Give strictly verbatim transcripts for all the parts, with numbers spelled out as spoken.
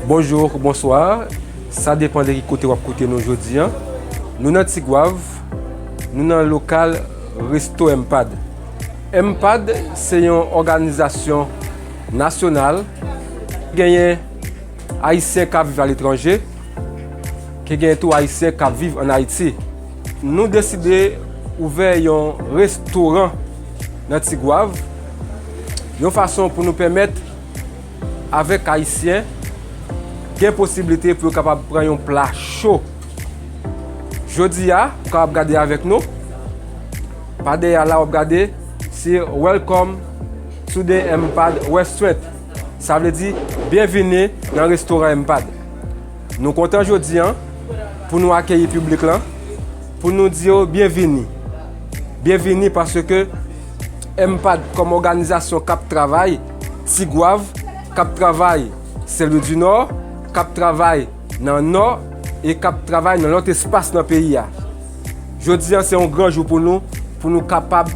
Bonjou, bonswa. Sa depann de ki kote w ap koute nou jodi a. Nou nan Tigwav, nou nan lokal Resto M P A D. M P A D se yon òganizasyon nasyonal ki genyen Ayisyen k ap viv aletranje, ki genyen tou Ayisyen k ap viv ann Ayiti. Nou deside ouvè yon restoran nan Tigwav, yon fason pou nou pèmèt avèk Ayisyen gen posiblite pou yo kapab pran yon pla cho. Jodi a, ou kapab gade avèk nou. Pa dèyè a la, w ap gade, se Welcome to the M P A D Restaurant. Sa vle di, byenvini nan restoran M P A D. Nou kontan jodi a pou nou akeyi piblik lan, pou nou di yo byenvini. Byenvini paske M P A D kòm òganizasyon k ap travay Tigwav, k ap travay Sen Lwi di Nò, k ap travay nan Nò e k ap travay nan lòt espas nan peyi a. Jodi a se yon gran jou pou nou, pou nou kapab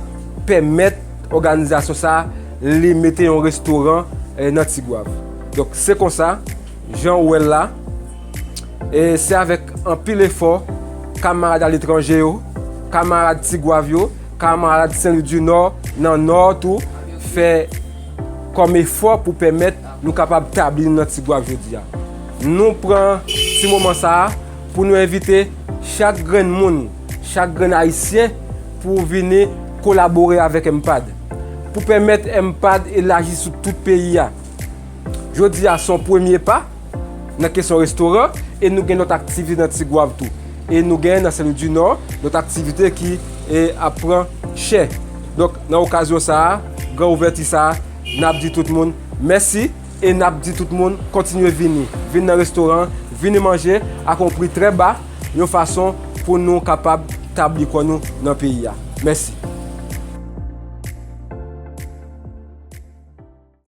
pèmèt òganizasyon sa a li mete yon restoran eh, nan Tigwav. Donk se konsa, jan ou wè l la, e se avèk anpil efò kamarad aletranje yo, kamarad Tigwav yo, kamarad Sen Lwi di Nò, nan Nò tou, fè kòm efò pou pèmèt nou kapab tabli nou nan Tigwav jodi a. Nou pran ti moman sa a pou nou envite chak grenn moun, chak grenn Ayisyen pou vini kolabore avèk M P A D, pou pèmèt M P A D elaji sou tout peyi a. Jodi a se yon premye pa nan kesyon restoran e nou gen lòt aktivite nan Tigwav tou. E nou gen nan Sen Lwi di Nò lòt aktivite ki e, ap pran chè. Donk, nan okazyon sa a, gran ouvèti sa a, n ap di tout moun mèsi e n ap di tout moun kontinye vini. Vin nan restoran, vini manje ak yon pri trè ba, yon fason pou nou kapab tabli kò nou nan peyi a. Mèsi.